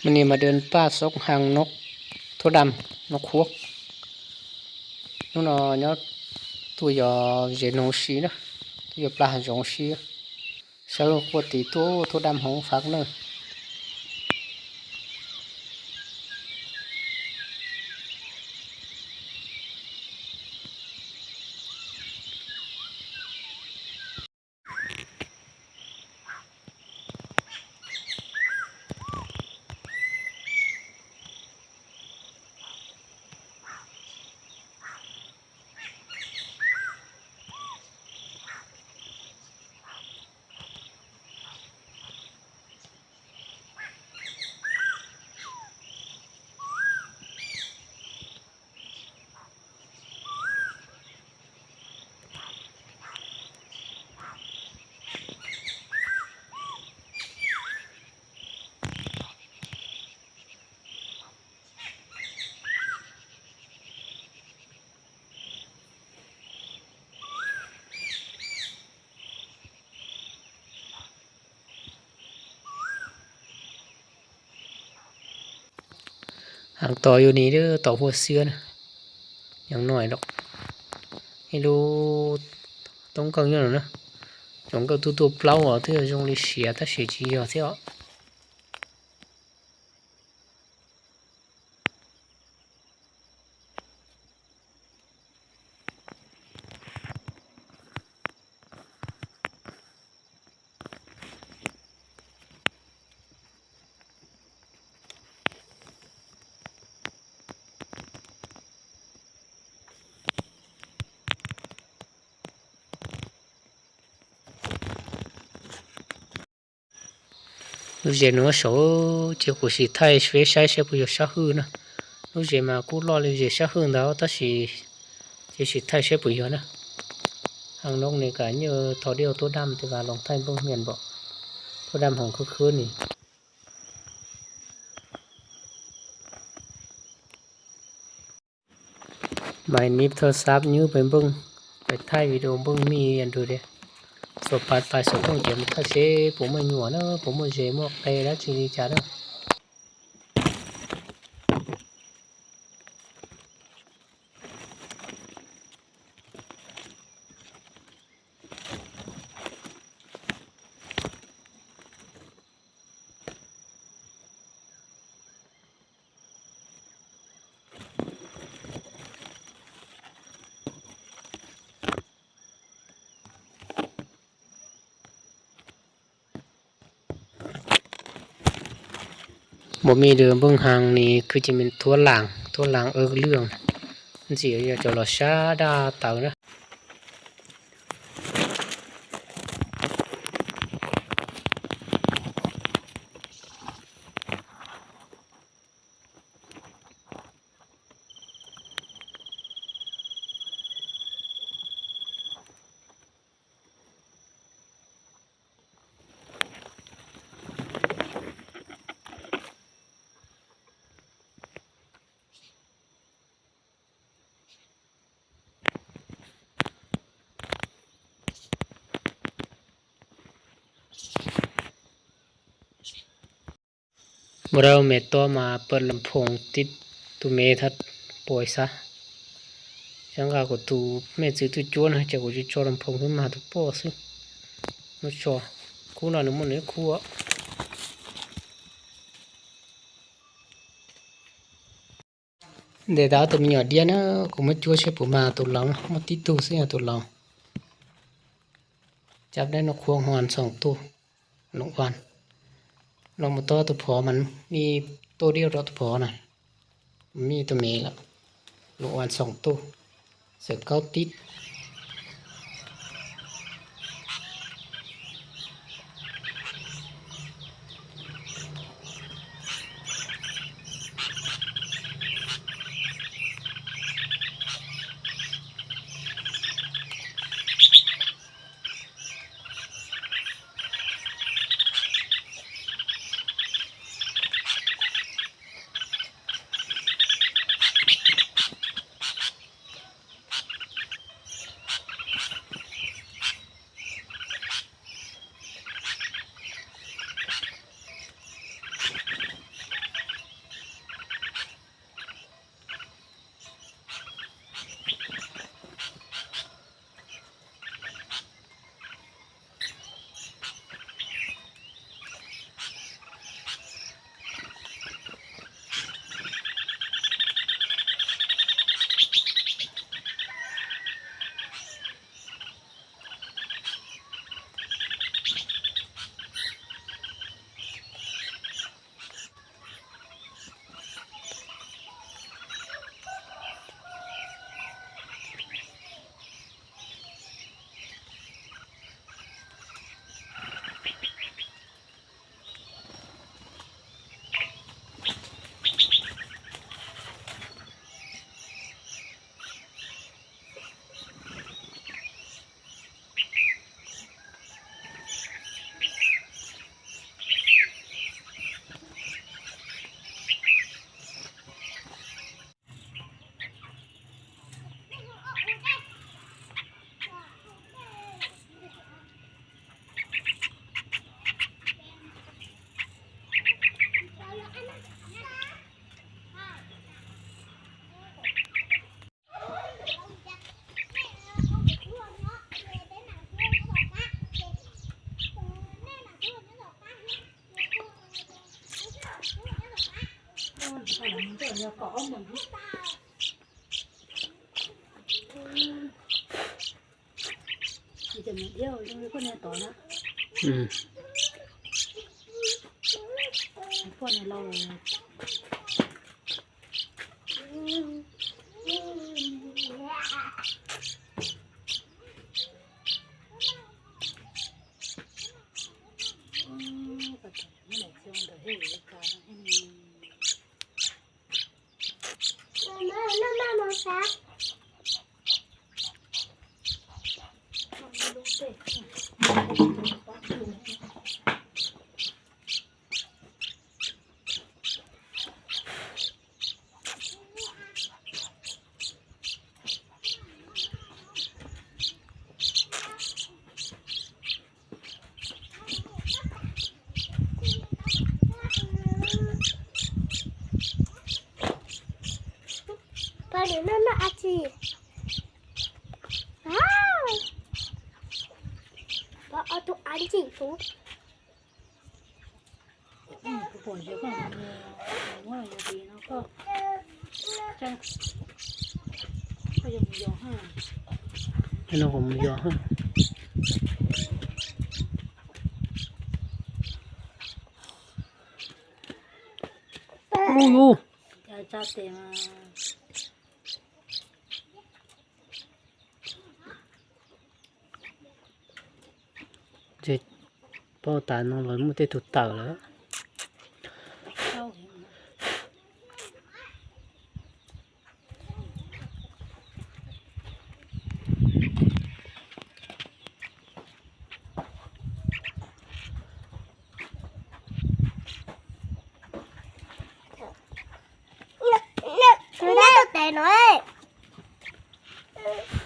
ມື້ນີ້ມາເດີນປ່າຊອກຫານົກໂທດຳ ນົກຄວກ. ນົກນ້ອຍເນາະ ໂຕໃຫຍ່ເນາະ ໂຕໃຫຍ່ປານຊີ້ ເຊົາກວດຕີໂຕ ໂທດຳຫ້ອງຟັກເນີ. ຫາງຕໍ່ຢູ່ນີ້ເດີ ຕໍ່ຫົວເສືອນະ ຍັງນ້ອຍດອກ. ໃຫ້ດູ ຕ້ອງເກີງຢູ່ນະ ຈອງເກີງຕູໂຕເປົ່າ ເທື່ອຈົງລິເຊຍ ຕາເຊຈີເຊຍ. Lút dê nó sổ, ché cú sì tháy své sáy sép pư yua sá hư ná. Lút dê ma cú lo lút dê sá hư ntau, tá sì, ché sì tháy sép pư yua ná. Hàng nông này cả như thò điêu tô đăm thì và lòng tháy bông miền bọ. Tô đăm hỏng khứ khứ nỉ. ບາດນີ້ໂທລະສັບຍື້ໄປເບິ່ງ ໄປຖ່າຍວິດີໂອເບິ່ງມີອັນດູເດ ສວບປາດປາຍສວບເບິ່ງ ຈຽມທັກເຊ ໂປຣໂມດຍົວເນາະ ໂປຣໂມດເຊ ໝວກເຕ ແລ້ວຊີລີຈາເນາະ. ບໍ່ມີເດີ ເບິ່ງຫາງນີ້ຄືຈະແມ່ນຖົ່ວລາງ ຖົ່ວລາງເອິກເຫຼືອງ ມັນຊິຈະຫຼໍ່ຊາດາເຕີນະ. ບໍ່ໄດ້ເອົາແມ່ຕໍ່ມາເປີດລຳໂພງຕິດຕູເມທັດປ່ອຍຊະ. ຈັ່ງກະກູຕູແມ່ຊື້ຕູ້ຈວນ ຈະກູຈູຈໍລຳໂພງຂຶ້ນມາຕູປໍຊື້ ມາຈໍ ຄູນອນໝົດເລີຍຄູ. ເດດາໂຕມີຫຍອດດຽນ ກູມາຈົວໃສ່ປູມາໂຕລອງ ມາຕິດຕູ້ໃສ່ໂຕລອງ. ຈັບໄດ້ນົກຄວາງຫອນສອງໂຕ ນົກອວານ ລອງມາຕໍ່ໂຕພໍ່ມັນ ມີໂຕດຽວດອກໂຕພໍ່ນະ ມີໂຕແມ່ລະ ນົກອວານສອງໂຕ ເສືອເກົ້າຕິດ. ເນຍເກາະເອົາໝົດ ມັນຈະມີດຽວ ຍັງມີຄົນແນວຕໍ່ນະ ອືມ ພວກໃນເຮົາ Wow! Wow, tu anjing tu. ເຈັບ ເພາະຕານ້ອງລອຍມັນເຕັດທຸກເຕົາແລ້ວ. ເນາະ ເນາະ ເນາະ ເນາະ ເນາະ ເນາະ.